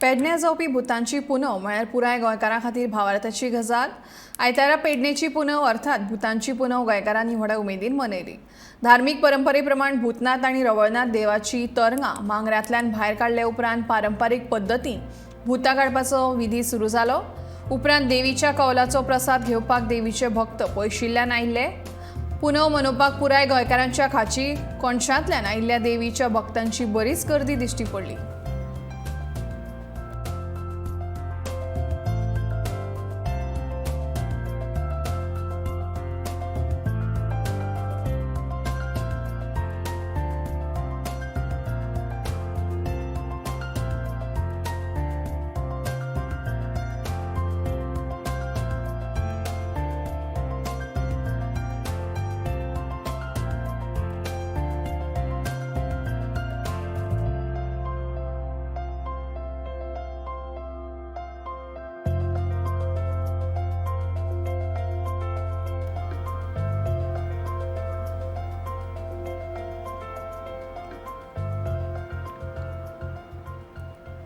पेडण्यां जावपी भुतांची पुनव म्हळ्यार पुराय गोंयकारां खातीर भावार्थाची गजाल. आयतारा पेडणेची पुनव अर्थात भुतांची पुनव गोंयकारांनी व्हडा उमेदीन मनयली. धार्मीक परंपरे प्रमाण भूतनाथ आनी रवळनाथ देवाची तरंगां मांगऱ्यांतल्यान भायर काडले उपरांत पारंपारीक पद्दतीन भुतां काडपाचो विधी सुरू जालो. उपरांत देवीच्या कौलाचो प्रसाद घेवपाक देवीचे भक्त पयशिल्ल्यान आयिल्ले. पुनव मनोवपाक पुराय गोंयकारांच्या खाची कोनशांतल्यान आयिल्ल्या देवीच्या भक्तांची बरीच गर्दी दिश्टी पडली.